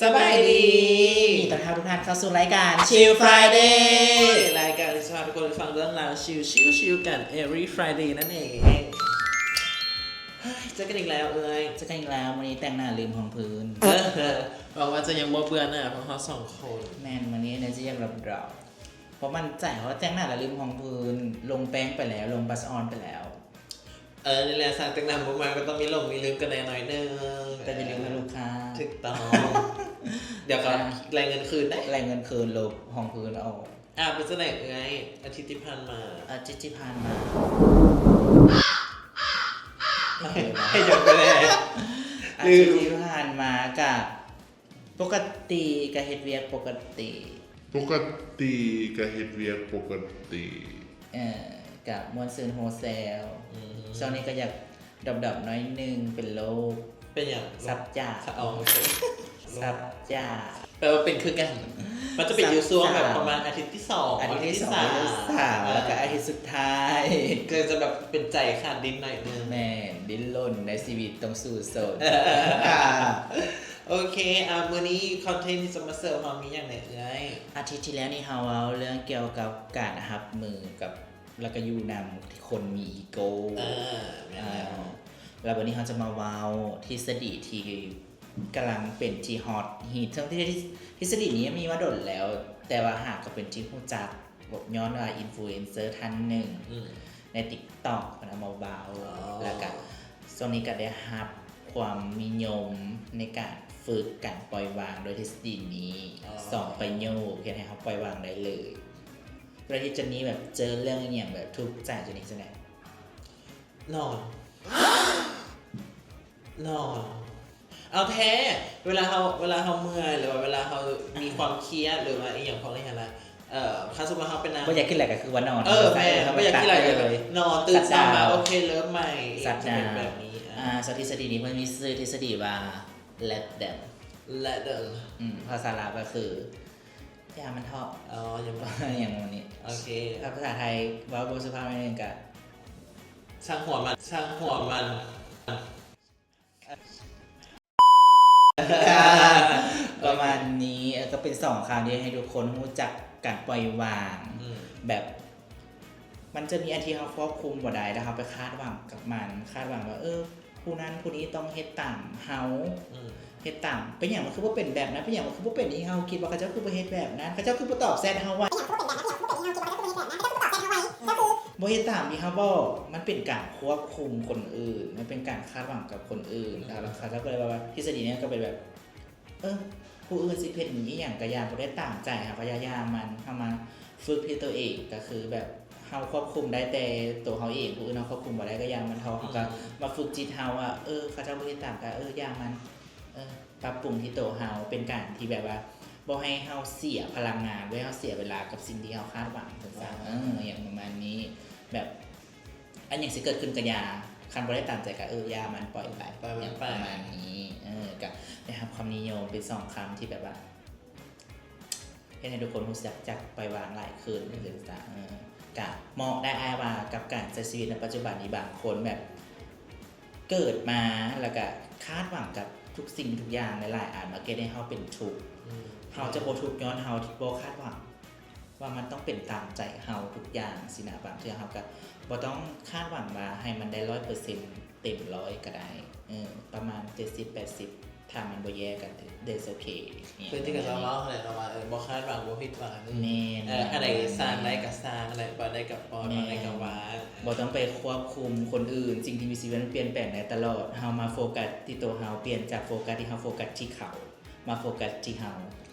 ສະບາຍດີ ຍິນດີຕ້ອນຮັບທຸກທ່ານເຂົ້າສູ່ລາຍການ Chill Friday ລາຍການທີ່ຈະພາທຸກຄົນໄປຟັງເລື່ອງລາວຊິວໆ ຊິວກັນ every Friday ນັ້ນເອງ. ເຮີ້ຍ ເຈີກັນອີກແລ້ວເອື້ອຍ ເຈີກັນອີກແລ້ວ. ມື້ນີ້ແຕ່ງໜ້າລືມຮອງພື້ນ ຫວັງວ່າຈະຍັງບໍ່ເບື່ອໜ້າພວກເຮົາສອງຄົນ. ແມ່ນ ມື້ນີ້ energy ຍັງດຣອບໆ ບໍ່ໝັ້ນໃຈ ເພາະວ່າແຕ່ງໜ້າແລ້ວລືມຮອງພື້ນ ລົງແປ້ງໄປແລ້ວ ລົງ blush on ໄປແລ້ວ. ເອີ ນີ້ແຫຼະ ຊ່າງແຕ່ງໜ້າບໍ່ມາກໍຕ້ອງມີຫຼົງມີລືມກັນແດ່ໜ້ອຍໜຶ່ງ ແຕ່ຢ່າລືມນະລູກຄ້າ. ຖືກຕ້ອງ. ດຽວກໍໄລ່ເງິນຄືນເດ້ ໄລ່ເງິນຄືນ ລົບຮອງພື້ນອອກ. ອ່າ ເປັນຈັ່ງໃດເອື້ອຍ ອາທິດທີ່ຜ່ານມາ? ອາທິດທີ່ຜ່ານມາ ເຮັດຫຍັງໄປແດ່? ອາທິດທີ່ຜ່ານມາກະ ປົກກະຕິ ກະເຮັດວຽກປົກກະຕິ. ປົກກະຕິກະເຮັດວຽກປົກກະຕິ. ເອີ ກະມ່ວນຊື່ນໂຮແຊວ. ອືມ ຊ່ວງນີ້ກະຢາກດອບໆໜ້ອຍໜຶ່ງ ເປັນໂລກ ເປັນຫຍັງ? ສັບຈາ. ອໍ ໂອເຄ ສັບຈາ ແປວ່າເປັນຄືກັນ. ມັນຈະເປັນຢູ່ຊ່ວງແບບປະມານອາທິດທີສອງ ອາທິດທີສອງ ອາທິດທີສາມ ອາທິດທີສາມ ເອີ ແລ້ວກະອາທິດສຸດທ້າຍ ກໍຈະແບບເປັນໃຈຂາດດິນໜ້ອຍໜຶ່ງ. ແມ່ນ ດີ້ນລົນໃນຊີວິດຕ້ອງສູ້ຊົນ. ໂອເຄ ອ່າ ມື້ນີ້ຄອນເທັນທີ່ຈະມາເສີບເຮົາມີຫຍັງແດ່ເອື້ອຍ? ອາທິດທີ່ແລ້ວນີ້ເຮົາເວົ້າເລື່ອງກ່ຽວກັບການຮັບມືກັບ ແລ້ວກໍຢູ່ນຳຄົນມີອີໂກ້. ເອີ ແມ່ນແລ້ວ. ອ່າ ແລ້ວບັດນີ້ເຮົາຈະມາເວົ້າທິດສະດີທີ່ກຳລັງເປັນທີ່ຮອດຮິດ ເຊິ່ງທິດສະດີນີ້ມີມາດົນແລ້ວ ແຕ່ວ່າຫາກກໍເປັນທີ່ຮູ້ຈັກ ຍ້ອນວ່າອິນຟລູເອັນເຊີທ່ານໜຶ່ງ ອືມ ໃນຕິກຕັອກເພິ່ນເອົາມາເວົ້າ. ອໍ ແລ້ວກະຊ່ວງນີ້ກະໄດ້ຮັບຄວາມນິຍົມໃນການຝຶກການປ່ອຍວາງໂດຍທິດສະດີນີ້ ອໍ ສອງປະໂຫຍກເຮັດໃຫ້ເຮົາປ່ອຍວາງໄດ້ເລີຍ. ເວລາທີ່ເຈນນີ້ແບບເຈີເລື່ອງອີ່ຫຍັງແບບທຸກໃຈ ເຈນນີ້ຈັ່ງໃດ? ນອນ ນອນ. ເອົາແທ້ ເວລາເຮົາ ເວລາເຮົາເມື່ອຍ ຫຼືວ່າເວລາເຮົາມີຄວາມຄຽດ ຫຼືວ່າອີ່ຫຍັງພວກນີ້ຫັ້ນນະ ເອີ ຄັນສົມມຸດວ່າເຮົາໄປນັ່ງ ບໍ່ຢາກຄິດຫຼາຍກໍຄືວ່ານອນ. ເອີ ແມ່ນ ບໍ່ຢາກຄິດຫຼາຍກໍນອນ ຕື່ນເຊົ້າມາ ໂອເຄ ເລີ່ມໃໝ່ ຈະເປັນແບບນີ້. ອ່າ ສະທິດສະດີນີ້ເພິ່ນມີຊື່ທິດສະດີວ່າ let them let them ອືມ ພາສາລາວກໍຄື ຢ່າມັນເທາະ. ອໍ ຢ່າມັນ ຢ່າມັນນີ້. ໂອເຄ ຖ້າພາສາໄທເວົ້າບໍ່ສຸພາບໜ້ອຍໜຶ່ງກະ ຊ່າງຫົວມັນ ຊ່າງຫົວມັນ ປະມານນີ້. ເອີ ກໍເປັນສອງຄຳທີ່ໃຫ້ທຸກຄົນຮູ້ຈັກການປ່ອຍວາງ. ອືມ ແບບ ມັນຈະມີອັນທີ່ເຮົາຄວບຄຸມບໍ່ໄດ້ ແລ້ວເຮົາໄປຄາດຫວັງກັບມັນ ຄາດຫວັງວ່າ ເອີ ຜູ້ນັ້ນຜູ້ນີ້ຕ້ອງເຮັດຕາມເຮົາ. ອືມ ເຮັດຕາມ ເປັນຫຍັງມັນຄືບໍ່ເປັນແບບນັ້ນ? ເປັນຫຍັງມັນຄືບໍ່ເປັນທີ່ເຮົາຄິດວ່າ? ເຂົາເຈົ້າຄືບໍ່ເຮັດແບບນັ້ນ? ເຂົາເຈົ້າຄືບໍ່ຕອບແຊັດເຮົາວ່າ? ບໍ່ເຮັດຕາມທີ່ເຮົາບອກ. ມັນເປັນການຄວບຄຸມຄົນອື່ນ ມັນເປັນການຄາດຫວັງກັບຄົນອື່ນ. ອືມ ແລ້ວເຂົາເຈົ້າກໍເລີຍວ່າ ທິດສະດີນີ້ກໍເປັນແບບ ເອີ ຜູ້ອື່ນຊິເປັນອີ່ຫຍັງກໍຢ່າ ບໍ່ໄດ້ຕາມໃຈເຮົາກໍຢ່າ ຢ່າມັນ. ເຮົາມາຝຶກທີ່ຕົວເອງ ກໍຄືແບບເຮົາຄວບຄຸມໄດ້ແຕ່ຕົວເຮົາເອງ ຜູ້ອື່ນເຮົາຄວບຄຸມບໍ່ໄດ້ກໍຢ່າມັນເທາະ. ເຮົາກໍ ອືມ ມາຝຶກຈິດເຮົາວ່າ ເອີ ເຂົາເຈົ້າບໍ່ເຮັດຕາມກໍ ເອີ ຢ່າມັນ ເອີ ປັບປຸງທີ່ໂຕເຮົາ ເປັນການທີ່ແບບວ່າບໍ່ໃຫ້ເຮົາເສຍພະລັງງານ ບໍ່ໃຫ້ເຮົາເສຍເວລາກັບສິ່ງທີ່ເຮົາຄາດຫວັງຊັ້ນຊະ. ເອີ ຫຍັງປະມານນີ້ ແບບ ອັນຫຍັງຊິເກີດຂຶ້ນກໍຢ່າ ຄັນບໍ່ໄດ້ຕາມໃຈກໍ ເອີ ຢ່າມັນ ປ່ອຍໄປ ປ່ອຍມັນໄປ ຫຍັງປະມານນີ້. ເອີ ກໍໄດ້ຮັບຄວາມນິຍົມເປັນສອງຄຳທີ່ແບບວ່າ ເຮັດໃຫ້ທຸກຄົນຮູ້ຈັກ ຈັກປ່ອຍວາງຫຼາຍຂຶ້ນ ອືມ ຈັ່ງຊີ້ນະ. ເອີ ກະເໝາະໄດ້ ອ້າຍວ່າ ກັບການໃຊ້ຊີວິດໃນປັດຈຸບັນນີ້ ບາງຄົນແບບເກີດມາແລ້ວກະຄາດຫວັງກັບທຸກສິ່ງທຸກຢ່າງຫຼາຍໆອັນ ມາເຮັດໃຫ້ເຮົາເປັນທຸກ. ອືມ ເຮົາຈະບໍ່ທຸກຍ້ອນເຮົາບໍ່ຄາດຫວັງວ່າມັນຕ້ອງເປັນຕາມໃຈເຮົາທຸກຢ່າງຊີ້ນະ. ບາງເທື່ອເຮົາກະບໍ່ຕ້ອງຄາດຫວັງວ່າໃຫ້ມັນໄດ້ຮ້ອຍເປີເຊັນ ເຕັມຮ້ອຍກໍໄດ້ ເອີ ປະມານເຈັດສິບແປດສິບ ຖ້າມັນບໍ່ແຍ່ກັນ that's okay. ຄືທີ່ເຂົາເຈົ້າເວົ້າຫັ້ນແຫຼະເນາະວ່າ ເອີ ບໍ່ຄາດຫວັງບໍ່ຜິດຫວັງ. ແມ່ນ ເອີ ອັນໃດສ້າງໄດ້ກໍສ້າງ ອັນໃດປ່ອຍໄດ້ກໍປ່ອຍ ແມ່ນ ອັນໃດກໍວ່າ ບໍ່ຕ້ອງໄປຄວບຄຸມຄົນອື່ນ. ສິ່ງທີ່ມີຊີວິດມັນປ່ຽນແປງໄດ້ຕະຫຼອດ. ເຮົາມາໂຟກັສທີ່ຕົວເຮົາ ປ່ຽນຈາກໂຟກັສທີ່ເຮົາໂຟກັສທີ່ເຂົາ ມາໂຟກັສທີ່ເຮົາ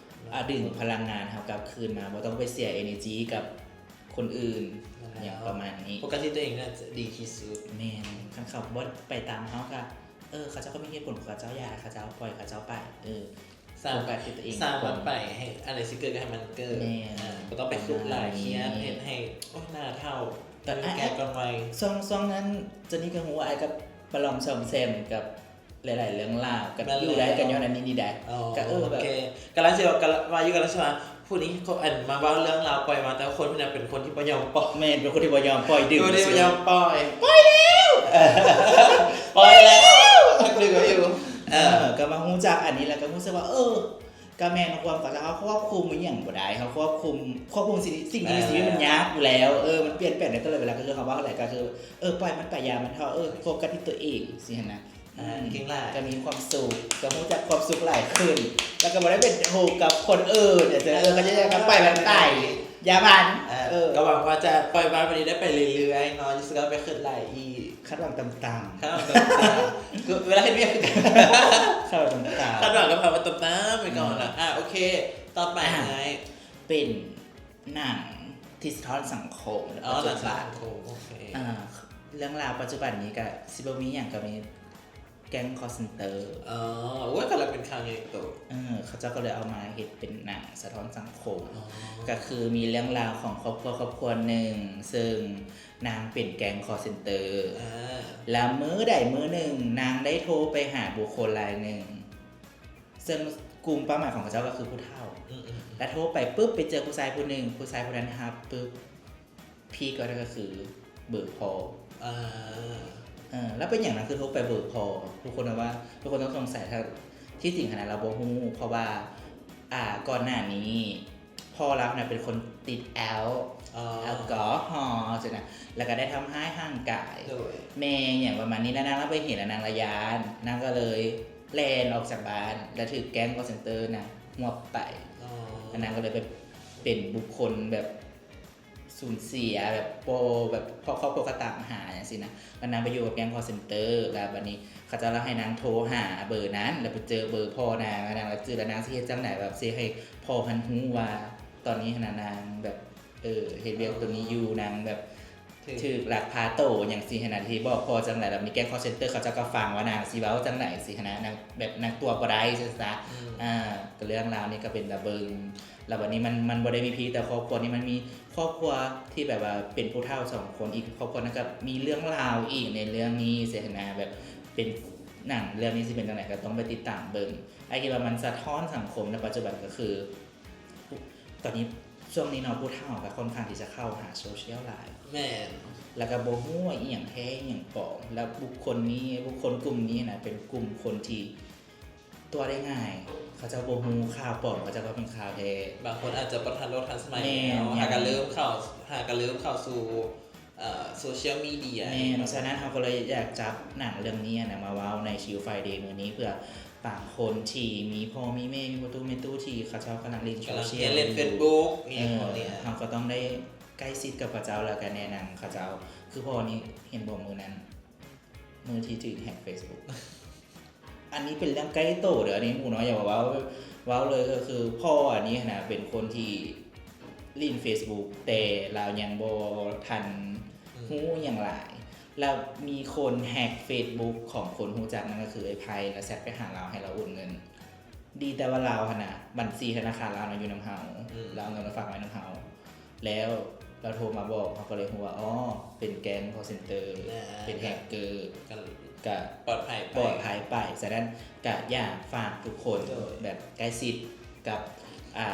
ອາ ດຶງພະລັງງານເຮົາກັບຄືນມາ ບໍ່ຕ້ອງໄປເສຍ energy ກັບຄົນອື່ນ ແມ່ນແລ້ວ ຫຍັງປະມານນີ້ ໂຟກັສທີ່ຕົວເອງໜ້າຈະດີທີ່ສຸດ. ແມ່ນ ຄັນເຂົາບໍ່ໄປຕາມເຮົາກະ ເອີ ເຂົາເຈົ້າກໍມີເຫດຜົນຂອງເຂົາເຈົ້າ ຢ່າໃຫ້ເຂົາເຈົ້າ ປ່ອຍເຂົາເຈົ້າໄປ. ເອີ ສາມ ໂຟກັສທີ່ຕົວເອງ ສາມ ກ່ອນ ມັນໄປ ໃຫ້ອັນໃດຊິເກີດກໍໃຫ້ມັນເກີດ. ແມ່ນ ອ່າ ບໍ່ຕ້ອງໄປຄຶດຫຼາຍ ຄຽດ ເຮັດໃຫ້ ໂອ້ຍ ໜ້າເຖົ້າ ແຕ່ ແກ່ກ່ອນໄວ. ຊ່ວງ ຊ່ວງນັ້ນ ເຈນນີ້ກໍຮູ້ວ່າອ້າຍກັບປະຫຼອມສອງແສນກັບ ຫຼາຍໆເລື່ອງລາວ ກໍ ແມ່ນແລ້ວ ຢູ່ໄດ້ກໍຍ້ອນອັນນີ້ນີ້ແຫຼະ. ອໍ ກໍ ເອີ ໂອເຄ ແບບ ກຳລັງຊິວ່າ ກຳລັງວ່າຢູ່ ກຳລັງຊິວ່າ ຜູ້ນີ້ ອັນ ມາເວົ້າເລື່ອງລາວ ປ່ອຍມາ ແຕ່ວ່າຄົນຜູ້ນັ້ນເປັນຄົນທີ່ບໍ່ຍອມປ່ອຍ. ແມ່ນ ເປັນຄົນທີ່ບໍ່ຍອມປ່ອຍ ດຶງ ຄົນທີ່ບໍ່ຍອມປ່ອຍ ປ່ອຍແລ້ວ ປ່ອຍແລ້ວ ຍັງດຶງໄວ້ຢູ່. ເອີ ເອີ ກໍມາຮູ້ຈັກອັນນີ້ແລ້ວ ກໍຮູ້ສຶກວ່າ ເອີ ກໍແມ່ນ ຄວາມເຂົາເຈົ້າ ເຮົາຄວບຄຸມອີ່ຫຍັງບໍ່ໄດ້ ເຮົາຄວບຄຸມ ຄວບຄຸມສິ່ງ ສິ່ງທີ່ມີຊີວິດມັນຍາກຢູ່ແລ້ວ ເອີ ມັນປ່ຽນແປງໄດ້ຕະຫຼອດເວລາ ກໍຄືເຮົາເວົ້າຫັ້ນແຫຼະ ກໍຄື ເອີ ປ່ອຍມັນໄປ ຢ່າມັນເຖາະ ເອີ ໂຟກັສທີ່ຕົວເອງ ຊີ້ຫັ້ນນະ ອືມ ເກັ່ງຫຼາຍ ກໍມີຄວາມສຸກ ກໍຮູ້ຈັກຄວາມສຸກຫຼາຍຂຶ້ນ ແລ້ວກໍບໍ່ໄດ້ເປັນທຸກກັບຄົນອື່ນ ເອີ ເຂົາເຈົ້າກໍໄປມັນໄປ ຢ່າມັນ ເອີ ກໍຫວັງວ່າຈະປ່ອຍວາງແບບນີ້ໄດ້ໄປເລື້ອຍໆເນາະ ຈະໄປຄິດຫຼາຍອີກ ຄາດຫວັງຕ່ຳໆ ຄາດຫວັງຕ່ຳໆ ຄືເວລາເຮັດວຽກຄືກັນ ຄາດຫວັງຕ່ຳໆ ຄາດຫວັງກັບຄຳວ່າຕ່ຳໆໄປກ່ອນນະ ອືມ ອ່າ ໂອເຄ ຕໍ່ໄປ ອ່າ ເປັນໜັງທີ່ສະທ້ອນສັງຄົມ ອໍ ປັດຈຸບັນ ໜັງສັງຄົມ ໂອເຄ ອ່າ ເລື່ອງລາວປັດຈຸບັນນີ້ກໍຊິບໍ່ມີຫຍັງ ກໍມີ ແກ້ງຄໍເຊັນເຕີ ອໍ ໂອ້ຍ ກໍເລີຍເປັນຂ່າວໃຫຍ່ໂຕ ເອີ ເຂົາເຈົ້າກໍເລີຍເອົາມາເຮັດເປັນໜັງສະທ້ອນສັງຄົມ ອໍ ກໍຄືມີເລື່ອງລາວຂອງຄອບຄົວຄອບຄົວໜຶ່ງ ເຊິ່ງນາງເປັນແກ້ງຄໍເຊັນເຕີ ອາ ແລ້ວມື້ໃດມື້ໜຶ່ງ ນາງໄດ້ໂທໄປຫາບຸກຄົນລາຍໜຶ່ງ ເຊິ່ງກຸ່ມເປົ້າໝາຍຂອງເຂົາເຈົ້າກໍຄືຜູ້ເຖົ້າ ອືມໆໆ ແລ້ວໂທໄປປຶບ ໄປເຈີຜູ້ຊາຍຜູ້ໜຶ່ງ ຜູ້ຊາຍຜູ້ນັ້ນຮັບປຶບ ພີກກວ່ານັ້ນກໍຄືເບີພໍ່ ອ່າ ເອີ ແລ້ວເປັນຫຍັງນາງຄືໂທໄປເບີພໍ່? ທຸກຄົນວ່າ ທຸກຄົນຕ້ອງສົງໄສ ທີ່ຈິງຫັ້ນນະລາວບໍ່ຮູ້ ເພາະວ່າ ອ່າ ກ່ອນໜ້ານີ້ພໍ່ລາວນະເປັນຄົນຕິດແອລ ອໍ ແອລກໍຮໍຈັ່ງຊີ້ນະ ແລ້ວກໍໄດ້ທຳຮ້າຍຮ່າງກາຍ ໂດຍ ແມ່ຫຍັງປະມານນີ້ ແລ້ວນາງລະໄປເຫັນ ແລ້ວນາງລະຢ້ານ ນາງກໍເລີຍແລ່ນອອກຈາກບ້ານ ແລ້ວຖືກແກ້ງຄໍເຊັນເຕີນະຮວບໄປ ອໍ ແລ້ວນາງກໍເລີຍໄປເປັນບຸກຄົນແບບ ສູນເສຍແບບບໍ່ ແບບຄອບຄົວກໍຕາມຫາຈັ່ງຊີ້ນະ ແລ້ວນາງໄປຢູ່ກັບແກ້ງຄໍເຊັນເຕີ ແລ້ວບັດນີ້ເຂົາເຈົ້າລະໃຫ້ນາງໂທຫາເບີນັ້ນ ແລ້ວໄປເຈີເບີພໍ່ນາງ ແລ້ວນາງລະຈື່ ແລ້ວນາງຊິເຮັດຈັ່ງໃດ ແບບຊິໃຫ້ພໍ່ຫັ້ນຮູ້ວ່າຕອນນີ້ຫັ້ນນະນາງແບບ ເອີ ເຮັດວຽກໂຕນີ້ຢູ່ ນາງແບບ ຖືກ ຖືກລັກພາໂຕຫຍັງຊີ້ຫັ້ນນະ ຊິບອກພໍ່ຈັ່ງໃດ ແລ້ວມີແກ້ງຄໍເຊັນເຕີ ເຂົາເຈົ້າກໍຟັງວ່ານາງຊິເວົ້າຈັ່ງໃດຊີ້ຫັ້ນນະ ນາງແບບນາງຕົວະບໍ່ໄດ້ຊີ້ນະ ອືມ ອ່າ ກໍເລື່ອງລາວນີ້ກໍເປັນຕາເບິ່ງ ແລ້ວບັດນີ້ມັນ ມັນບໍ່ໄດ້ມີພຽງແຕ່ຄອບຄົວນີ້ ມັນມີຄອບຄົວທີ່ແບບວ່າເປັນຜູ້ເຖົ້າສອງຄົນ ອີກຄອບຄົວນັ້ນກໍມີເລື່ອງລາວອີກໃນເລື່ອງນີ້ຊີ້ຫັ້ນນະ ແບບເປັນໜັງເລື່ອງນີ້ຊິເປັນຈັ່ງໃດ ກໍຕ້ອງໄປຕິດຕາມເບິ່ງ ອ້າຍຄິດວ່າມັນສະທ້ອນສັງຄົມໃນປັດຈຸບັນ ກໍຄືຕອນນີ້ ຊ່ວງນີ້ເນາະ ຜູ້ເຖົ້າກໍຄ່ອນຂ້າງທີ່ຈະເຂົ້າຫາໂຊຊຽວຫຼາຍ ແມ່ນ ແລ້ວກໍບໍ່ຮູ້ວ່າອີ່ຫຍັງແທ້ ອີ່ຫຍັງປອມ ແລ້ວບຸກຄົນນີ້ ບຸກຄົນກຸ່ມນີ້ນະ ເປັນກຸ່ມຄົນທີ່ ຕົວະໄດ້ງ່າຍ ເຂົາເຈົ້າບໍ່ຮູ້ຂ່າວປອມ ເຂົາເຈົ້າວ່າເປັນຂ່າວແທ້ ບາງຄົນອາດຈະບໍ່ທັນໂລກທັນສະໄໝ ແມ່ນ ແລ້ວ ຫາກະເລີ່ມເຂົ້າ ຫາກະເລີ່ມເຂົ້າສູ່ ເອີ ໂຊຊຽວມີເດຍ ແມ່ນ ສະນັ້ນເຮົາກໍເລີຍຢາກຈັບໜັງເລື່ອງນີ້ນະມາເວົ້າໃນ Chill Friday ມື້ນີ້ ເພື່ອບາງຄົນທີ່ມີພໍ່ມີແມ່ ມີພໍ່ຕູ້ແມ່ຕູ້ທີ່ເຂົາເຈົ້າກຳລັງຫຼິ້ນໂຊຊຽວ ກຳລັງເຮົາກໍຕ້ອງໄດ້ໃກ້ຊິດກັບເຂົາເຈົ້າ ແລ້ວກໍແນະນຳເຂົາເຈົ້າ ຄືພໍ່ນີ້ເຫັນບໍ່ມື້ນັ້ນ ມື້ທີ່ຖືກແຮັກເຟສບຸກ ອັນນີ້ເປັນເລື່ອງໃກ້ໂຕເດີ ອັນນີ້ໝູນ້ອຍຢາກເວົ້າ ເວົ້າເລີຍ ກໍຄືພໍ່ອັນນີ້ຫັ້ນນະ ເປັນຄົນທີ່ຫຼິ້ນເຟສບຸກ ແຕ່ລາວຍັງບໍ່ທັນ ອືມ ຮູ້ຫຍັງຫຼາຍ ແລ້ວມີຄົນແຮັກເຟສບຸກຂອງຄົນຮູ້ຈັກ ນັ້ນກໍຄືອ້າຍໄພ ແລ້ວແຊັດໄປຫາລາວໃຫ້ລາວໂອນເງິນ ດີແຕ່ວ່າລາວຫັ້ນນະ ບັນຊີທະນາຄານລາວນະຢູ່ນຳເຮົາ ອືມ ລາວເອົາເງິນມາຝາກໄວ້ນຳເຮົາ ແລ້ວລາວໂທມາບອກ ເຮົາກໍເລີຍຮູ້ວ່າ ອໍ ເປັນແກ້ງຄໍເຊັນເຕີ ອ່າ ເປັນແຮັກເກີ ກໍ ກໍປອດໄພໄປ ປອດໄພໄປ. ສະນັ້ນກໍຢາກຝາກທຸກຄົນ ໂດຍ ແບບໃກ້ຊິດກັບ ອ່າ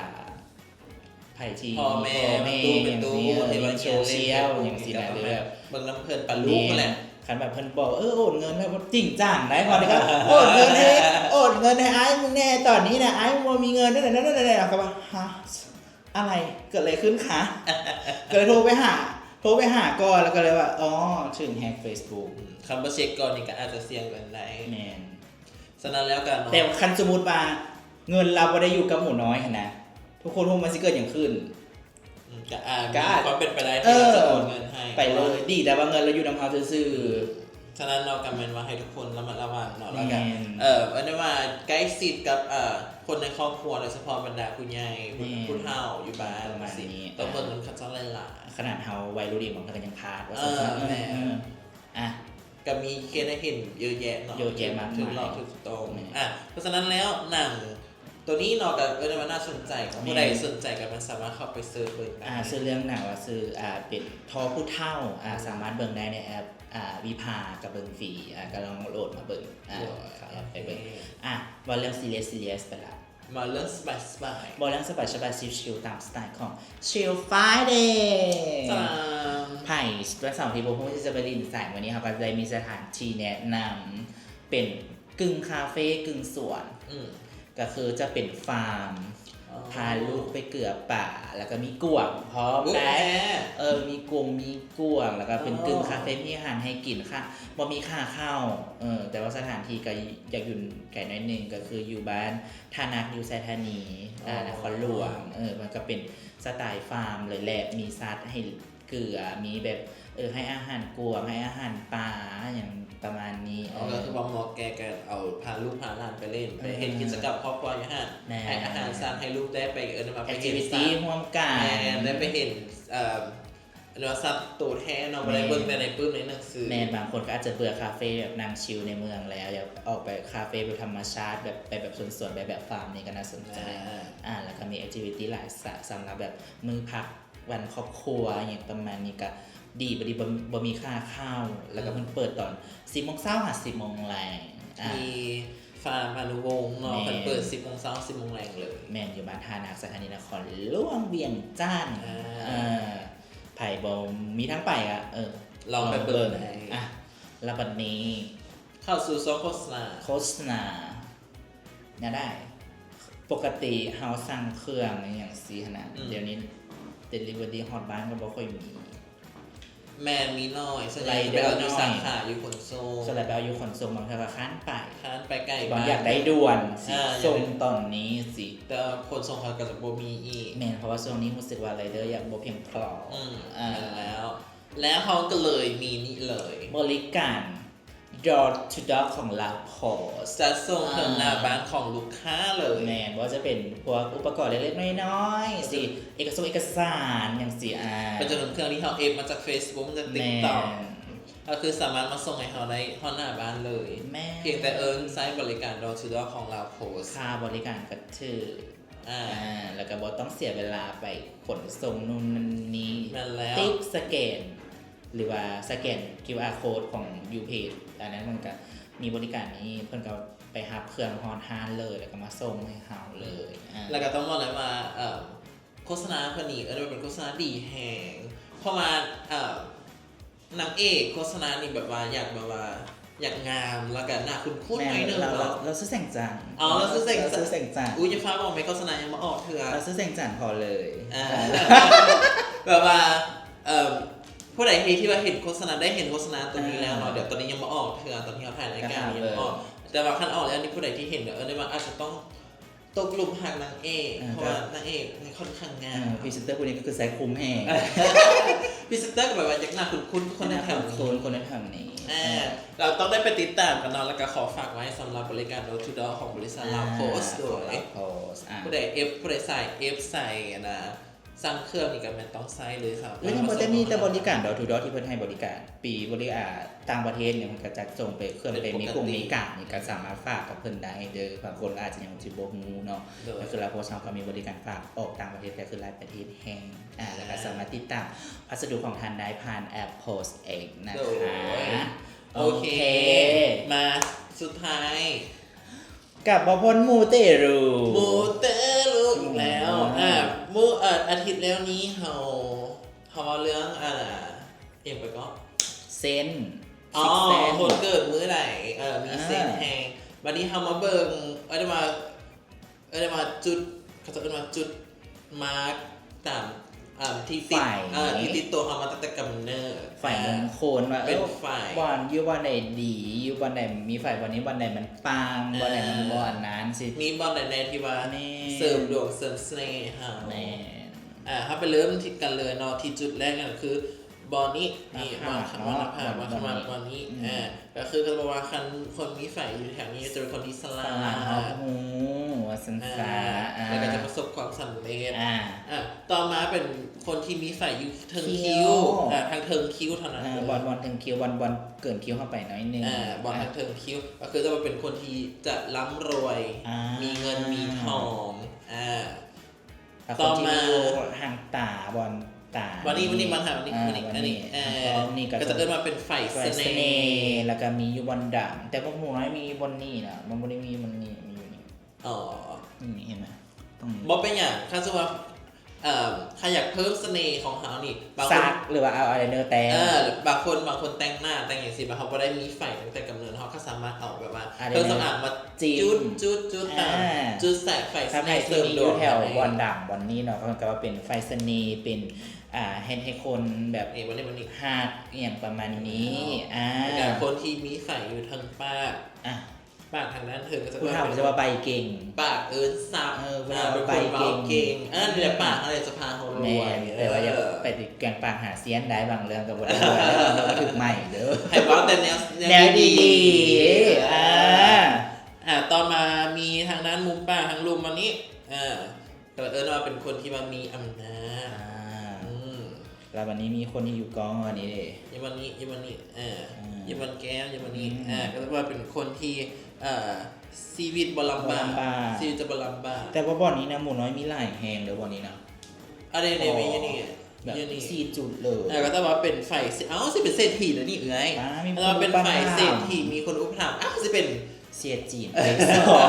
ໃຜທີ່ມີພໍ່ແມ່ ພໍ່ແມ່ ຫຍັງຊີ້ ເອີ ຫຼິ້ນໂຊຊຽວຫຍັງຊີ້ນະ ຫຼືແບບເບິ່ງນຳເພິ່ນປະລູກ ແມ່ນ ແຫຼະ ຄັນແບບເພິ່ນບອກ ເອີ ໂອນເງິນ ແບບຈິງຈັງໄດ໋ ພໍນີ້ກໍໂອນເງິນໃຫ້ ໂອນເງິນໃຫ້ອ້າຍມຶງແດ່ ຕອນນີ້ນະ ອ້າຍບໍ່ມີເງິນ ນັ້ນໆໆ ເຮົາກໍວ່າ ຮະ ອະໄລ ເກີດອະໄລຂຶ້ນຄະ? ກໍເລີຍໂທໄປຫາ ໂທໄປຫາກ່ອນ ແລ້ວກໍເລີຍວ່າ ອໍ ຖືກແຮັກເຟສບຸກ ອືມ ຄັນບໍ່ເຊັກກ່ອນນີ້ກໍອາດຈະສ່ຽງເກີນໄດ້ ແມ່ນ ສະນັ້ນແລ້ວກໍເນາະ ແຕ່ຄັນສົມມຸດວ່າເງິນລາວບໍ່ໄດ້ຢູ່ກັບໝູນ້ອຍຫັ້ນນະ ທຸກຄົນຮູ້ມັນຊິເກີດຫຍັງຂຶ້ນ? ອືມ ກໍອາດ ກໍອາດ ມີຄວາມເປັນໄປໄດ້ ເອີ ທີ່ລາວຈະໂອນເງິນໃຫ້ ໄປເລີຍ ດີແຕ່ວ່າເງິນລາວຢູ່ນຳເຮົາຊື່ໆ ສະນັ້ນເນາະ ກໍແມ່ນວ່າໃຫ້ທຸກຄົນລະມັດລະວັງເນາະ ແລ້ວກໍ ແມ່ນ ເອີ ເອີ້ນໄດ້ວ່າໃກ້ຊິດກັບ ເອີ ຄົນໃນຄອບຄົວ ໂດຍສະເພາະບັນດາຜູ້ໃຫຍ່ ແມ່ນ ຜູ້ເຖົ້າຢູ່ບ້ານ ປະມານນີ້ ຕ້ອງເບິ່ງນຳເຂົາເຈົ້າຫຼາຍໆ ຂະໜາດເຮົາໄວລຸ້ນເອງ ບາງເທື່ອກໍຍັງພາດວ່າ ເອີ ຊັ້ນໆ ແມ່ນ ເອີ ອ່ະ ກໍມີເຄສໃຫ້ເຫັນເຍອະແຍະເນາະ ເຍອະແຍະມາກມາຍ ຖືກຫຼອກຖືກຕ້ອງ ແມ່ນ ອ່ະ ເພາະສະນັ້ນແລ້ວ ໜັງໂຕນີ້ເນາະ ກໍເອີ້ນໄດ້ວ່າໜ້າສົນໃຈ ແມ່ນ ຜູ້ໃດສົນໃຈກໍສາມາດເຂົ້າໄປເສີດເບິ່ງໄດ້ ອ່າ ຊື່ເລື່ອງໜັງວ່າຊື່ ອ່າ ເປັນທໍ່ຜູ້ເຖົ້າ ອ່າ ອືມ ສາມາດເບິ່ງໄດ້ໃນແອັບ ອ່າ ວິພາ ກໍເບິ່ງຟຣີ ອ່າ ກໍລອງໂຫຼດມາເບິ່ງ ອ່າ ໂດຍ ເຂົ້າແອັບໄປເບິ່ງ ໂອເຄ ອ່າ ເວົ້າເລື່ອງຊີຣຽສ ຊີຣຽສໄປລະ ມາເລື່ອງສະບາຍໆ ເວົ້າເລື່ອງສະບາຍໆ ຊິວໆ ຕາມສະໄຕຂອງ Chill Friday ສະບາຍ ໃຜວັນເສົາທີ່ບໍ່ຮູ້ທີ່ຈະໄປຫຼິ້ນໃສ ມື້ນີ້ເຮົາກໍໄດ້ມີສະຖານທີ່ແນະນຳ ເປັນກຶ່ງຄາເຟກຶ່ງສວນ ອືມ ກໍຄືຈະເປັນຟາມ ອໍ ພາລູກໄປເກືອປາ ແລ້ວກໍມີກວາງພ້ອມ ໂອ້ ໄດ໋ ແມ່ ເອີ ມີກວາງ ມີກວາງ ແລ້ວກໍເປັນ ອໍ ກຶ່ງຄາເຟ ມີອາຫານໃຫ້ກິນຄ່າ ບໍ່ມີຄ່າເຂົ້າ ເອີ ແຕ່ວ່າສະຖານທີ່ກໍຢາກຢູ່ໄກໜ້ອຍໜຶ່ງ ກໍຄືຢູ່ບ້ານທ່ານັກ ຢູ່ໄຊທານີ ອໍ ນະຄອນຫຼວງ ເອີ ມັນກໍເປັນສະໄຕຟາມເລີຍແຫຼະ ມີສັດໃຫ້ ເກືອ ມີແບບ ເອີ ໃຫ້ອາຫານກວາງ ໃຫ້ອາຫານປາ ຫຍັງປະມານນີ້ ອໍ ເອີ ກໍຄືວ່າເໝາະແກ່ການເອົາພາລູກພາຫຼານໄປຫຼິ້ນ ເອີ ໄປເຮັດກິດຈະກຳຄອບຄົວຢູ່ຫັ້ນ ແມ່ນ ໃຫ້ອາຫານສັດ ໃຫ້ລູກໄດ້ໄປ ເອີ້ນວ່າໄປເຮັດ activity ຮ່ວມກັນ ແມ່ນ ໄດ້ໄປເຫັນ ເອີ ເອີ້ນວ່າສັດໂຕແທ້ເນາະ ແມ່ນ ບໍ່ໄດ້ເບິ່ງແຕ່ໃນປຶ້ມໃນໜັງສື ແມ່ນ ບາງຄົນກໍອາດຈະເບື່ອຄາເຟແບບນັ່ງຊິວໃນເມືອງແລ້ວ ຢາກອອກໄປຄາເຟແບບທຳມະຊາດ ແບບ ໄປແບບສວນໆ ໄປແບບຟາມນີ້ກໍໜ້າສົນໃຈ ອ່າ ອ່າ ແລ້ວກໍມີ activity ຫຼາຍ ສະ ສຳລັບແບບມື້ພັກ ວັນຄອບຄົວ ອີ່ຫຍັງປະມານນີ້ ກະດີ ບໍ່ດີ ບໍ່ ບໍ່ມີຄ່າເຂົ້າ ແລ້ວກະ ອືມ ເພິ່ນເປີດຕອນສິບໂມງເຊົ້າຫາສິບໂມງແລງ ອ່າ ມີຟາມພານຸວົງເນາະ ແມ່ນ ເພິ່ນເປີດສິບໂມງເຊົ້າສິບໂມງແລງເລີຍ ແມ່ນ ຢູ່ບ້ານທ່ານາກ ສະຖານີນະຄອນຫຼວງວຽງຈັນ ອ່າ ເອີ ໃຜບໍ່ມີທາງໄປກະ ເອີ ລອງໄປເບິ່ງ ລອງເບິ່ງໄດ້ ອ່ະ ແລ້ວບັດນີ້ ເຂົ້າສູ່ຊ່ວງໂຄສະນາ ໂຄສະນາ ແນວໃດ? ປົກກະຕິເຮົາສັ່ງເຄື່ອງອີ່ຫຍັງຊີ້ຫັ້ນນະ ອືມ ດຽວນີ້ delivery ຮອດບ້ານກໍບໍ່ຄ່ອຍມີ ແມ່ນ ມີໜ້ອຍ ສ່ວນໃຫຍ່ໄປເອົາຢູ່ສາຂາ ຢູ່ຂົນສົ່ງ ສ່ວນໃຫຍ່ໄປເອົາຢູ່ຂົນສົ່ງ ບາງເທື່ອກໍຄ້ານໄປ ຄ້ານໄປໄກ ບາງຢາກໄດ້ດ່ວນ ອ່າ ສົ່ງຕອນນີ້ຊີ້ ແຕ່ຂົນສົ່ງເຂົາກໍຈະບໍ່ມີອີກ ແມ່ນ ເພາະວ່າຊ່ວງນີ້ຮູ້ສຶກວ່າ rider ຍັງບໍ່ພຽງພໍ ອືມ ອ່າ ແມ່ນແລ້ວ ແລ້ວເຮົາກໍເລີຍມີນີ້ເລີຍ ບໍລິການ door to door ຂອງລາວໂພສ ຈັດສົ່ງເຖິງໜ້າ ອ່າ ບ້ານຂອງລູກຄ້າເລີຍ ແມ່ນ ບໍ່ວ່າຈະເປັນພວກອຸປະກອນເລັກໆນ້ອຍໆ ຊິເອກະສົງເອກະສານຫຍັງຊີ້ ອ່າ ໄປຈົນເຖິງເຄື່ອງທີ່ເຮົາເອຟມາຈາກ Facebook ຈາກ TikTok ແມ່ນ ກໍຄືສາມາດມາສົ່ງໃຫ້ເຮົາໄດ້ຮອດໜ້າບ້ານເລີຍ ແມ່ນ ພຽງແຕ່ເອີ້ນໃຊ້ບໍລິການ door to door ຂອງລາວໂພສ ຄ່າບໍລິການກໍຖືກ ອ່າ ອ່າ ແລ້ວກໍບໍ່ຕ້ອງເສຍເວລາໄປຂົນສົ່ງນູ່ນນັ້ນນີ້ ແມ່ນແລ້ວ ຕິກສະແກນ ຫຼືວ່າສະແກນ ຄິວອາ ໂຄດຂອງ YouPay ອັນນັ້ນມັນກະມີບໍລິການນີ້ ເພິ່ນກໍໄປຮັບເຄື່ອງຮອດຮ້ານເລີຍ ແລ້ວກໍມາສົ່ງໃຫ້ເຮົາເລີຍ ອ່າ ແລ້ວກໍຕ້ອງບອກເລີຍວ່າ ເອີ ໂຄສະນາເພິ່ນນີ້ ເອີ້ນວ່າເປັນໂຄສະນາດີແຮງ ເພາະວ່າ ເອີ ນາງເອກໂຄສະນານີ້ແບບວ່າຢາກ ແບບວ່າຢາກງາມ ແລ້ວກໍໜ້າຄຸ້ນໆ ໜ້ອຍໜຶ່ງເນາະ ລາວຊື່ແສງຈັນ ອໍ ລາວຊື່ແສງຈັນ ລາວຊື່ແສງຈັນ ອຸ້ຍ ຢ່າຟ້າວບອກແມ່ ໂຄສະນາຍັງບໍ່ອອກເທື່ອ ລາວຊື່ແສງຈັນພໍເລີຍ ອ່າ ແບບວ່າ ເອີ ຜູ້ໃດທີ່ ທີ່ວ່າເຫັນໂຄສະນາ ໄດ້ເຫັນໂຄສະນາຕົວນີ້ແລ້ວເນາະ ອ່າ ດຽວຕອນນີ້ຍັງບໍ່ອອກເທື່ອ ຕອນທີ່ເຮົາຖ່າຍລາຍການນີ້ຍັງບໍ່ອອກ ແຕ່ວ່າຄັນອອກແລ້ວນີ້ ຜູ້ໃດທີ່ເຫັນ ເອີ້ນໄດ້ວ່າອາດຈະຕ້ອງຕົກຫຼຸມຮັກນາງເອກ ເອີ ເພາະວ່ານາງເອກນີ້ຄ່ອນຂ້າງງາມ ເອີ ພຣີເຊັນເຕີຜູ້ນີ້ກໍຄືໃສ່ຄຸ້ມແຮງ ພຣີເຊັນເຕີກໍແບບວ່າຢາກໜ້າຄຸ້ນໆ ຄົນແຖວໆນີ້ ຄົນແຖວໆນີ້ ອ່າ ເອີ ເຮົາຕ້ອງໄດ້ໄປຕິດຕາມກັນເນາະ ແລ້ວກໍຂໍຝາກໄວ້ສຳລັບບໍລິການ door to door ຂອງບໍລິສັດລາວໂພສ ອ່າ ໂດຍ ຂອງລາວໂພສ ອ່າ ຜູ້ໃດເອຟ ຜູ້ໃດສາຍເອຟ ສາຍ ອັນນ່າ ສັ່ງເຄື່ອງນີ້ກໍແມ່ນຕ້ອງໃຊ້ເລີຍ ແລ້ວຍັງບໍ່ແຕ່ມີແຕ່ບໍລິການ door to door ທີ່ເພິ່ນໃຫ້ບໍລິການ ປີບໍລິ ອ່າ ຕ່າງປະເທດຫຍັງ ເພິ່ນກໍຈັດສົ່ງໄປ ເຄື່ອງໄປເມກາ ເປັນປົກກະຕິ ເມການີ້ ກໍສາມາດຝາກກັບເພິ່ນໄດ້ເດີ ບາງຄົນກໍອາດຈະຍັງຊິບໍ່ຮູ້ເນາະ ໂດຍ ກໍຄືລາວໂພສເຮົາກໍມີບໍລິການຝາກອອກຕ່າງປະເທດ ກໍຄືຫຼາຍປະເທດແຮງ ອ່າ ແລ້ວກໍສາມາດຕິດຕາມພັດສະດຸຂອງທ່ານໄດ້ຜ່ານແອັບໂພສເອງນະຄະ ໂດຍ ໂອເຄ ໂອເຄ ມາ ສຸດທ້າຍ ກັບບໍ່ພົ້ນມູເຕລູ ມູເຕລູອີກແລ້ວ ອ່າ ມື້ ເອີ ອາທິດແລ້ວນີ້ເຮົາ ເຮົາເວົ້າເລື່ອງ ອ່າ ຫຍັງໄປເກາະ ເຊັນ ອໍ Sixth Sense ຄົນເກີດມື້ໃດ ເອີ ມີເຊັນແຮງ ອ່າ ບັດນີ້ເຮົາມາເບິ່ງ ເອີ້ນວ່າ ເອີ້ນວ່າຈຸດ ເຂົາເຈົ້າເອີ້ນວ່າຈຸດມາກຕາມ ອ່າ ທີ່ຕິດ ໄຟ ເອີ ທີ່ຕິດຕົວເຮົາມາຕັ້ງແຕ່ກຳເນີດ ໄຟ ອ່າ ມຸງຄຸນວ່າ ເປັນ ເອີ ໄຟ ບ່ອນ ຢູ່ບ່ອນໃດດີ ຢູ່ບ່ອນໃດມີໄຟ ບ່ອນນີ້ ບ່ອນໃດມັນປັງ ອ່າ ບ່ອນໃດມັນບໍ່ອັນນັ້ນຊີ້ ມີບ່ອນໃດແດ່ທີ່ວ່າ ແມ່ນ ເສີມດວງເສີມສະເໜ່ໃຫ້ເຮົາ ແມ່ນ ອ່າ ເຮົາໄປເລີ່ມທີ່ກັນເລີຍເນາະ ທີ່ຈຸດແລກນັ້ນກໍຄືບ່ອນນີ້ ນີ້ ໜ້າຜາກ ບ່ອນ ເນາະ ໜ້າຜາກ ບ່ອນ ບ່ອນ ບ່ອນນີ້ ອືມ ອ່າ ກໍຄືເຂົາບອກວ່າຄັນຄົນມີໄຟຢູ່ແຖວນີ້ຈະເປັນຄົນທີ່ສະຫຼາດ ສະຫຼາດ ຮອບຮູ້ວ່າຊັ້ນຊະ ອ່າ ອ່າ ແລ້ວກໍຈະປະສົບຄວາມສຳເລັດ ອ່າ ອ່າ ຕໍ່ມາເປັນຄົນທີ່ມີໄຟຢູ່ເທິງຄິ້ວ ຄິ້ວ ອ່າ ທາງເທິງຄິ້ວເທົ່ານັ້ນ ອ່າ ເລີຍ ບ່ອນ ບ່ອນເທິງຄິ້ວ ບ່ອນ ບ່ອນເກີນຄິ້ວເຮົາໄປໜ້ອຍໜຶ່ງ ອ່າ ບ່ອນ ອ່າ ທາງເທິງຄິ້ວ ກໍຄືຈະວ່າເປັນຄົນທີ່ຈະລ່ຳລວຍ ອ່າ ມີເງິນມີທອງ ອ່າ ແລ້ວຄົນທີ່ຢູ່ ຕໍ່ມາ ທາງຕາ ບ່ອນຕາ ບ່ອນນີ້ ບ່ອນນີ້ ບ່ອນ ອ່າ ບ່ອນນີ້ ອັນນີ້ ອ່າ ບ່ອນນີ້ກໍ ກໍຈະເອີ້ນວ່າເປັນໄຟ ໄຟສະເໜ່ ສະເໜ່ ແລ້ວກໍມີຢູ່ບ່ອນດຳ ແຕ່ບໍ່ຮູ້ວ່າມີບ່ອນນີ້ນະ ມັນບໍ່ໄດ້ມີບ່ອນນີ້ ມີຢູ່ນີ້ ອໍ ນີ້ເຫັນໄໝ ຕຣົງນີ້ ບໍ່ເປັນຫຍັງ ຄັນສົມມຸດວ່າ ເອີ ຖ້າຢາກເພີ່ມສະເໜ່ຂອງເຮົານີ້ ບາງຄົນ ສັກ ຫຼືວ່າເອົາອາຍໄລເນີແຕ້ມ ເອີ ບາງຄົນ ບາງຄົນແຕ່ງໜ້າແຕ່ງຫຍັງຊີ້ ແບບເຮົາບໍ່ໄດ້ມີໄຟຕັ້ງແຕ່ກຳເນີດ ເຮົາກໍສາມາດເອົາແບບວ່າ ອາຍໄລເນີ ເຄື່ອງສຳອາງມາຈຸດ ຈຸດ ຈຸດ ອ່າ ຕາມ ຈຸດແສງໄຟສະເໜ່ ທຳໃຫ້ທີ່ມີຢູ່ແຖວ ເສີມດວງ ບ່ອນດຳບ່ອນນີ້ເນາະ ເຂົາເອີ້ນວ່າເປັນໄຟສະເໜ່ ເປັນ ອ່າ ເຮັດໃຫ້ຄົນແບບ ເອີ ບ່ອນນີ້ ບ່ອນນີ້ ຮັກອີ່ຫຍັງປະມານນີ້ ອ່າ ອ່າ ແລ້ວກໍຄົນທີ່ມີໄຟຢູ່ທາງປາກ ອ່າ ປາກທາງດ້ານເທິງກໍຈະ ຜູ້ເຖົ້າກໍຈະວ່າໃບ້ເກັ່ງ ປາກເອີ້ນຊັບ ເອີ ຜູ້ເຖົ້າວ່າໃບ້ເກັ່ງ ອ່າ ເປັນຄົນເວົ້າເກັ່ງ ເອີ ນີ້ແຫຼະ ປາກເຮົາແຫຼະຈະພາເຮົາລວຍ ແມ່ນ ແຕ່ວ່າຢ່າ ເອີ ໄປແກງປາກຫາຊຽນໄດ້ ບາງເລື່ອງກໍບໍ່ໄດ້ລວຍ ແລ້ວກໍຖືກໃໝເດີ ໃຫ້ເວົ້າແຕ່ແນວ ແນວດີໆ ແນວດີໆ ອ່າ ອ່າ ຕໍ່ມາມີທາງດ້ານມຸມປາກທາງລຸ່ມອັນນີ້ ເອີ ກໍເອີ້ນວ່າເປັນຄົນທີ່ວ່າມີອຳນາດ ອ່າ ອືມ ແລ້ວບັດນີ້ມີຄົນທີ່ຢູ່ກ້ອງອັນນີ້ເດ ຢູ່ບ່ອນນີ້ ຢູ່ບ່ອນນີ້ ເອີ ອ່າ ຢູ່ບ່ອນແກ້ມ ຢູ່ບ່ອນນີ້ ອືມ ເອີ ກໍເອີ້ນວ່າເປັນຄົນທີ່ ເອີ ຊີວິດບໍ່ລຳບາກ ບໍ່ລຳບາກ ຊີວິດຈະບໍ່ລຳບາກ ແຕ່ວ່າບ່ອນນີ້ນະ ໝູນ້ອຍມີຫຼາຍແຮງເດີບ່ອນນີ້ນະ ອັນນີ້ ນີ້ ມີຢູ່ນີ້ ແບບ ຢູ່ນີ້ ສີ່ຈຸດເລີຍ ເອີ ກໍແຕ່ວ່າເປັນໄຟ ເອົ້າ ຊິເປັນເສດຖີແລ້ວນີ້ເອື້ອຍ ອ່າ ມີ ແຕ່ວ່າເປັນໄຟເສດຖີ ມີຄົນອຸປຖັມ ອ້າວ ຊິເປັນ ເສຍຈີນເຕະສອງ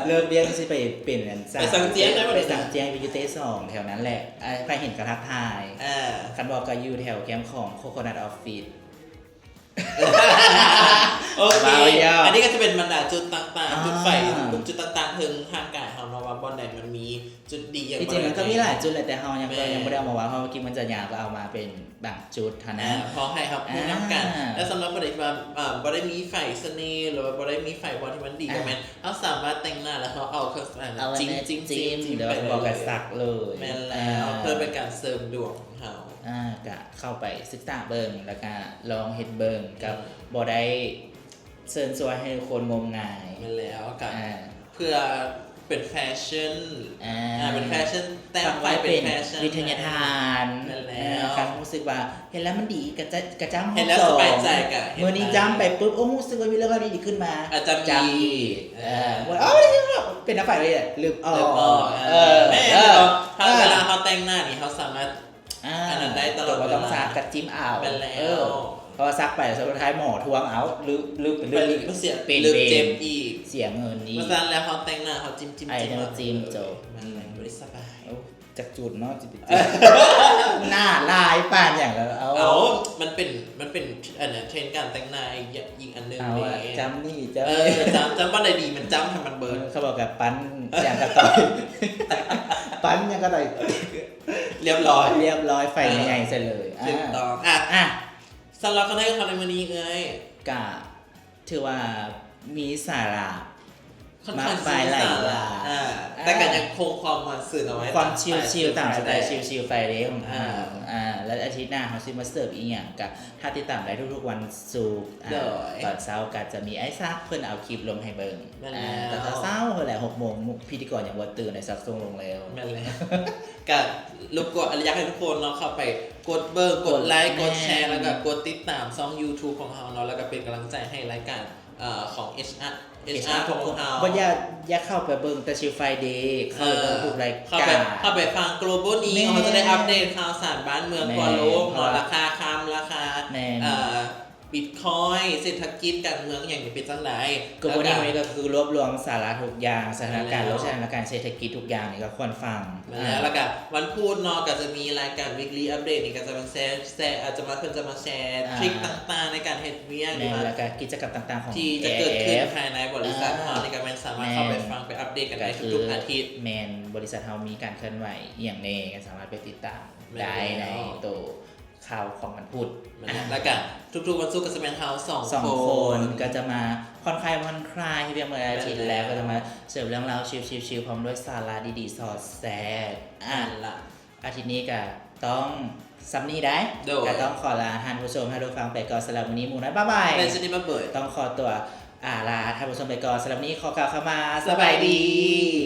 ເລີກວຽກຊິໄປເປັນອັນ ໄປສັງຈຽງໄດ້ບໍ່ ໄປສັງຈຽງ ໄປຢູ່ເຕະສອງແຖວນັ້ນແຫຼະ ໃຜເຫັນກໍທັກທາຍ ເອີ ຄັນບໍ່ກໍຢູ່ແຖວແຄມຂອງ Coconut Office ໂອເຄ ອັນນີ້ກໍຈະເປັນບັນດາຈຸດຕ່າງໆ ຈຸດໄຟ ຈຸດຕ່າງໆ ເທິງຮ່າງກາຍເຮົາເນາະ ວ່າບ່ອນໃດມັນມີ ຈຸດດີຢ່າງ ທີ່ຈິງມັນກໍມີຫຼາຍຈຸດແຫຼະ ແຕ່ເຮົາຍັງ ແມ່ນ ຍັງບໍ່ໄດ້ເອົາມາເວົ້າ ເຮົາວ່າກິນມັນຈະຍາວ ກໍເອົາມາເປັນບາງຈຸດເທົ່ານັ້ນ ອ່າ ພໍໃຫ້ເຮົາຮູ້ນຳກັນ ອ່າ ແລ້ວສຳລັບຜູ້ໃດທີ່ວ່າ ເອີ ບໍ່ໄດ້ມີໄຟສະເໜ່ ຫຼືວ່າບໍ່ໄດ້ມີໄຟບ່ອນທີ່ມັນດີ ອ່າ ກໍແມ່ນເຮົາສາມາດແຕ່ງໜ້າ ແລ້ວເຮົາເອົາເຄື່ອງສຳອາງ ເອົາອັນນັ້ນແຫຼະ ຈິ້ມ ຈິ້ມ ຈິ້ມ ຈິ້ມ ແລ້ວກໍບອກກັບສັກເລີຍ ແມ່ນແລ້ວ ອ່າ ເພື່ອເປັນການເສີມດວງຂອງເຮົາ ອ່າ ກໍເຂົ້າໄປສຶກສາເບິ່ງ ແລ້ວກໍລອງເຮັດເບິ່ງ ກໍ ອືມ ບໍ່ໄດ້ ເຊີນຊວນໃຫ້ທຸກຄົນງົມງາຍ ແມ່ນແລ້ວ ກໍ ອ່າ ເພື່ອເປັນແຟຊັ່ນ ອ່າ ອ່າ ເປັນແຟຊັ່ນ ແຕ້ມໄວ້ເປັນແຟຊັ່ນ ເປັນວິທະຍາທານ ແມ່ນແລ້ວ ເອີ ຄັນຮູ້ສຶກວ່າເຮັດແລ້ວມັນດີ ກະຈະ ກະຈ້ຳ ເຮັດແລ້ວສະບາຍໃຈ ກະເຮັດ ມື້ນີ້ຈ້ຳໄປປຸບ ໂອ້ ຮູ້ສຶກວ່າມີເລື່ອງດີໆຂຶ້ນມາ ອ່າ ຈ້ຳອີກ ຈ້ຳອີກ ເອີ ເອີ ເອີ ເປັນນາໄຟເລີຍ ລືມອອກ ລືມອອກ ເອີ ເອີ ແມ່ນ ເອີ ເວລາເຮົາແຕ່ງໜ້ານີ້ ເຮົາສາມາດ ອ່າ ອັນນັ້ນໄດ້ຕະຫຼອດເວລາ ບໍ່ຕ້ອງຊັກ ກະຈິ້ມເອົາ ແມ່ນແລ້ວ ເອີ ເພາະວ່າຊັກໄປສຸດທ້າຍໝໍທວງເອົາ ຫຼື ຫຼື ຫຼື ເສຍ ເປັນ ເຈັບອີກ ເສຍເງິນອີກ ເພາະສະນັ້ນແລ້ວເຮົາແຕ່ງໜ້າເຮົາຈິ້ມ ຈິ້ມ ຈິ້ມ ໄອໂນຈິ້ມ ຈົບ ແມ່ນແລ້ວ ບໍ່ໄດ້ສະບາຍ ໂອ້ ຈັກຈູດເນາະ ຈິ້ມ ຈິ້ມ ໜ້າລາຍປານຫຍັງແລ້ວ ເອົາ ເອົາ ມັນເປັນ ມັນເປັນ ອັນນັ້ນ ເທຣນການແຕ່ງໜ້າອີກ ອີກອັນໜຶ່ງ ເອົາ ເດ້ ຈ້ຳນີ້ ຈ້ຳ ເອີ ຈ້ຳ ຈ້ຳບ່ອນໃດດີ ມັນຈ້ຳໃຫ້ມັນເບີດ ເອີ ເຂົາບອກກະປັ້ນຫຍັງກະຕ່ອຍ ປັ້ນຫຍັງກະຕ່ອຍ ລຽບຮ້ອຍ ລຽບຮ້ອຍ ໄຟໃຫຍ່ໃສ່ເລີຍ ເອີ ຖືກຕ້ອງ ອ່າ ອ່າ ອ່າ ສຳລັບຄອນເທັນຂອງເຮົາໃນມື້ນີ້ເອື້ອຍ ກະຖືວ່າມີສາລະ ຂ້ອນຂ້າງຊິມີສາລະ ມາກມາຍຫຼາຍຢ່າງ ອ່າ ອ່າ ແຕ່ກໍຍັງຄົງຄວາມມ່ວນຊື່ນເອົາໄວ້ ຄວາມຊິວໆ ຕາມສະໄຕລ໌ຊິວໆ ໄຟເດຂອງເຮົາ ອ່າ ອ່າ ແລ້ວອາທິດໜ້າເຮົາຊິມາເສີບອີ່ຫຍັງ ກໍຖ້າຕິດຕາມໄດ້ທຸກໆວັນສຸກ ອ່າ ໂດຍ ຕອນເຊົ້າກໍຈະມີອ້າຍສັກເພິ່ນເອົາຄລິບລົງໃຫ້ເບິ່ງ ແມ່ນແລ້ວ ອ່າ ຕອນເຊົ້າໆ ພຸ້ນແຫຼະ ຫົກໂມງ ພິທີກອນຍັງບໍ່ຕື່ນ ໄອ້ສັກສົ່ງລົງແລ້ວ ແມ່ນແລ້ວ ກະລົບກວນ ອັນ ຢາກໃຫ້ທຸກຄົນເນາະ ເຂົ້າໄປກົດເບິ່ງ ກົດໄລ ກົດແຊ ແລ້ວກະກົດຕິດຕາມຊ່ອງຢູທູບຂອງເຮົາເນາະ ແລ້ວກະເປັນກຳລັງໃຈໃຫ້ລາຍການ ເອີ ຂອງເອັດຊອາ ເອັດຊອາ ຂອງເຮົາ ບໍ່ ຢ່າ ຢ່າເຂົ້າໄປເບິ່ງແຕ່ຊິວໄຟເດ ເຂົ້າໄປເບິ່ງທຸກລາຍການ ເຂົ້າໄປ ເຂົ້າໄປຟັງໂກລບອນນິວ ແມ່ນ ເຮົາຈະໄດ້ອັບເດດຂ່າວສານບ້ານເມືອງ ແມ່ນ ທົ່ວໂລກເນາະ ລາຄາຄຳ ລາຄາ ແມ່ນ ເອີ ບິດຄອຍ ເສດຖະກິດ ການເມືອງ ອີ່ຫຍັງນີ້ເປັນຈັ່ງໃດ ກໍບໍ່ນີ້ ມັນກໍຄືລວບລວມສາລະທຸກຢ່າງ ສະຖານະການໂລກ ສະຖານະການເສດຖະກິດທຸກຢ່າງນີ້ກໍຄວນຟັງ ແມ່ນແລ້ວ ອ່າ ແລ້ວກໍວັນພຸດເນາະ ກໍຈະມີລາຍການ Weekly Update ນີ້ ກໍຈະມາແຊ ແຊ ອາດຈະມາ ເພິ່ນຈະມາແຊ ອ່າ ທຣິກຕ່າງໆໃນການເຮັດວຽກ ແມ່ນ ຫຼືວ່າ ແລ້ວກໍກິດຈະກຳຕ່າງໆຂອງ ທີ່ຈະເກີດຂຶ້ນ ເອີ ພາຍໃນບໍລິສັດເຮົາ ອ່າ ນີ້ ກໍແມ່ນສາມາດເຂົ້າໄປຟັງ ແມ່ນ ໄປອັບເດດກັນໄດ້ທຸກໆອາທິດ ແມ່ນ ບໍລິສັດເຮົາມີການເຄື່ອນໄຫວອີ່ຫຍັງແດ່ ກໍສາມາດໄປຕິດຕາມ ແມ່ນ ໄດ້ໃນ ແລ້ວ ໂຕ ຂ່າວຂອງວັນພຸດ ແມ່ນແລ້ວ ອ່າ ແລ້ວກະທຸກໆວັນສຸກກໍຈະແມ່ນເຮົາສອງ ສອງຄົນ ຄົນ ກໍຈະມາຜ່ອນຄາຍ ຜ່ອນຄາຍ ເຮັດວຽກມື້ອາທິດ ແມ່ນແລ້ວ ແລ້ວກໍຈະມາເສີບເລື່ອງລາວຊິວໆ ພ້ອມດ້ວຍສາລະດີໆ ສອດແຊບ ອ່າ ນັ້ນລະ ອາທິດນີ້ກະຕ້ອງສ່ຳນີ້ໄດ໋ ໂດຍ ກະຕ້ອງຂໍລາທ່ານຜູ້ຊົມ ທ່ານຜູ້ຟັງໄປກ່ອນ ສຳລັບມື້ນີ້ໝູນ້ອຍ ບາຍບາຍ ແມ່ນ ຊິນີ້ ບາຍບາຍ ຕ້ອງຂໍຕົວ ອ່າ ລາທ່ານຜູ້ຊົມໄປກ່ອນ ສຳລັບມື້ນີ້ຂໍກ່າວຄຳວ່າ ສະບາຍດີ ສະບາຍດີ.